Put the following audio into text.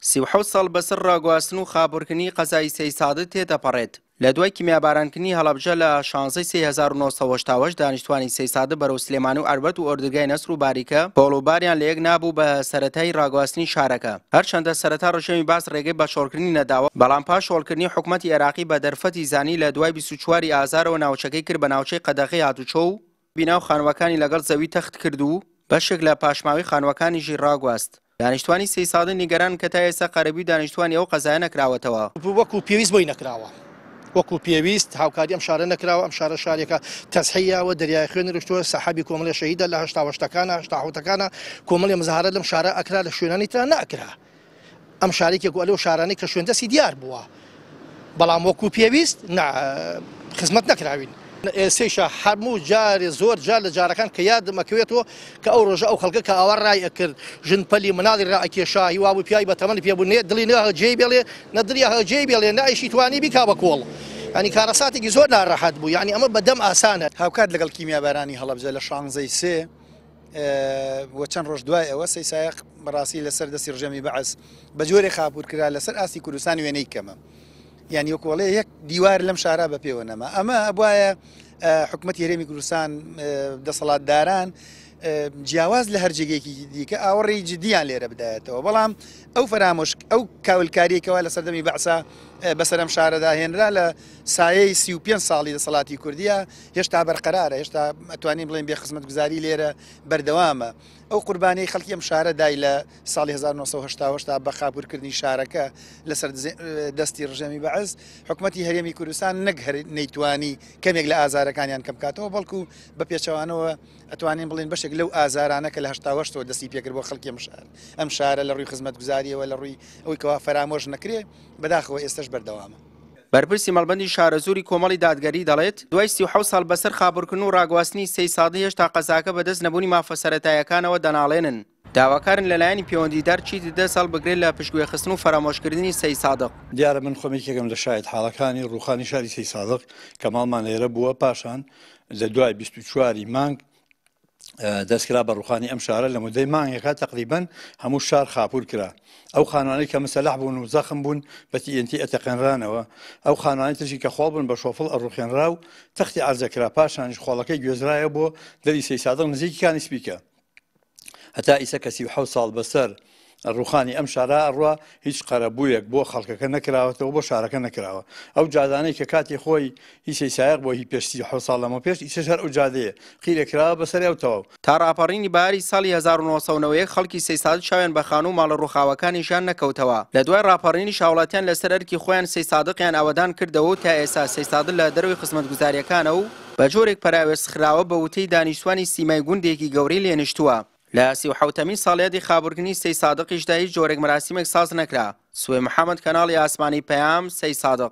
37 ساڵ بەسەر ڕاگواستن و خاپوورکردنی قەزای سەیدسادق تێدەپەڕێت، لە دوای کیمیابارانکردنی هەڵەبجە لە شانزەی سێی 1988 دانیشتوانی سەیدسادق بەرەو سلێمانی و ئەربەت و ئۆردوگای نەسر و باریکە کۆڵ و باریان لەیەک نابوو بە سەرەتای ڕاگواستنی شارەکە. هەرچەندە سەرەتا ڕژێمی بەعس ڕێگەی بە چۆڵکردنی نەداوە، بەڵام پاش چۆڵکردنی حکومەتی عێراقی بە دەرفەتی زانی لە دوای 24 ی ئازارەوە ناوچەکەی کرد بە ناوچەی قەدەغەی هاتوچۆ و بینا و خانووەکانی لەگەڵ زەوی تەخت کرد و بەشێک لە پاشماوەی خانووەکانیشی ڕاگواست. دانیشتوانی سەیسادق نیگەرانن کە تا ئێستا قەرەبووی دانیشتوانی ئەو قەزایە نەکراوەتەوە. وەکو پێویست بۆی نەکراوە. وەکو پێویست هاوکاری ئەم شارە نەکراوە، ئەم شارە شارێکە تەزحییەوە، دەریای خوێن رشتووە، سەحابی کۆمەڵێ شەهیدە لە هەشتاوهەشتەکانە، هەشتاحەوتەکانە، کۆمەڵێ مزاهەرە لەم شارە ئەکرا لە شوێنانی ترا نەئەکرا. ئەم شارە یەکێک بووە لەو شارانەی کە شوێندەستی دیار بووە، بەڵام وەکو پێویست نا خزمەت نەکراوین. ئێسەیشە هەموو جارێ زۆر جار لە جارەکان کە یادم ئەکەوێتەوە کە ئەو ڕۆژە ئەو خەڵکە کە ئاوا ڕای ئەکرد ژن پەلی مناڵی ڕائەکێشا هی وابوو پیاوی بە تەمەنی پێ بوو نێ دڵی نە جێی بێڵێ نە دڵی هە جێی بێڵێ نە ئەیشی توانی بیکا بە کۆڵ یانی کارەساتێکی زۆر ناڕەحەت بوو یانی ئەمە بە دەم ئاسانە. هاوکات لەگەڵ کیمیابارانی هەڵەبجە لە شانزەی سێ و چەند ڕۆژ دوای ئەوە سەیسایەق بەڕاستی لەسەر دەستی ڕژێمی بەعس بە جۆرێ خاپوور کرا لەسەر ئاستی کوردستان وێنەی کەمە یعنی وەکۆڵێ یەک دیوار لەم شارە بە پێوە نەما ئەمە ئەبواە حکوومەت هەرێمی کوردستان دەسەڵاتداران جیاواز لە هەر جێگەیەکی دیکە ئاوەڕی جدیان لێرە بدایەتەوە بەڵام ئەو فەرامۆش ئەو کاولکاریەکەوە لە سەردەمی بەعسا بەسەرم شارەدا هێنرا لە سایەی 35 ساڵی دەسەڵاتی کوردیە هێشتا بەرقەرارە، هێشتا ئەتوانین بڵێین بێ خزمەتگوزاری لێرە بەردەوامە. ئەو قوربانیەی خەڵکی ئەم شارە دای لە ساڵی 1988 بە خاپوورکردنی شارەکە لەسەر دەستی ڕژێمی بەعس، حکومەتی هەرێمی کوردستان نەک هەر نەیتوانی کەمێک لە ئازارەکانیان کەم بکاتەوە، بەڵکو بە پێچەوانەوە ئەتوانین بڵێین بەشێک لەو ئازارانە کە لە هەشتاوهەشتەوە دەستی پێکرد بۆ خەڵکی ئەم شارە لە ڕووی خزمەتگوزاریەوە لە ڕووی ئەوەی کەوا فەرامۆش نەکرێ، بەداخەوە ئێستەش بەردەوامە. بەرپرسی مەڵبەندی شارەزووری کۆمەڵی دادگەری دەڵێت، دوای 37 ساڵ بەسەر خابورکردن و ڕاگواستنی سەیدسادق هێشتا قەزاکە بەدەست نەبوونی مافە سەرەتاییەکانەوە دەناڵێنن، داواکارن لە لایەنی پەیوەندیدار چیتر دەست هەڵبگرێت لە پشتگوێخستن و فەرامۆشکردنی سەیدسادق. دیارە من خۆم یەکێکم لە شایەتحاڵەکانی ڕووخانی شاری سەیدسادق کە ماڵمان لێرە بووە، پاشان لە دوای 24 ی مانگ دەستکرا بە ڕوخانی ئەم شارە لە مدەی مانگێکا تقریبن هەموو شار خاپور کرا ئەو خانوانەی کە مسەلح بوون و زەخم بوون بە TNT ئەتەقێنرانەوە ئەو خانوانی ترشی کە خۆڵ بوون بە شۆفڵ ئەڕوخێنرا و تەختی عەرزەکرا پاشانیش خۆڵەکەی گوێزرایە بۆ دەری سەیسادق نزیکی کانی سپیکە هەتا ئیسە کە 37 ساڵ بەسەر ڕوخانی ئەم شارە ئەڕوا هیچ قەرەبوویەک بۆ خەڵکەکە نەکراوەتەوە بۆ شارەکە نەکراوە ئەو جادانەی کە کاتی خۆی هی سەیسایەق بۆ هی پێش 37 ساڵ لەمە پێش ئیسەش هەر ئەو جادەیە قیرێ کراوە بەسەرێ و تەواو. تا ڕاپەڕینی بەهاری ساڵی 1991 خەڵکی سەیسادق چاویان بە خانوو و ماڵە ڕووخاوەکانیشیان نەکەوتەوە. لە دوای ڕاپەڕینیش هاوڵاتیان لەسەر ئەرکی خۆیان سەیسادقیان ئاوەدان کردەوە و تا ئێستا سەیسادق لە دەرەوەی خزمەتگوزارییەکانە و بە جۆرێک پەراوێزخراوە بە وتەی دانیشتوانی سیمای گوندێکی گەورەی لێنیشتووە. لە 37 ەمین ساڵیادی خابورکردنی سەیسادقیشدا هیچ جۆرێک مەراسیمێک ساز نەکرا. سوێ محەمەد کەناڵی ئاسمانی پەیام، سەیسادق.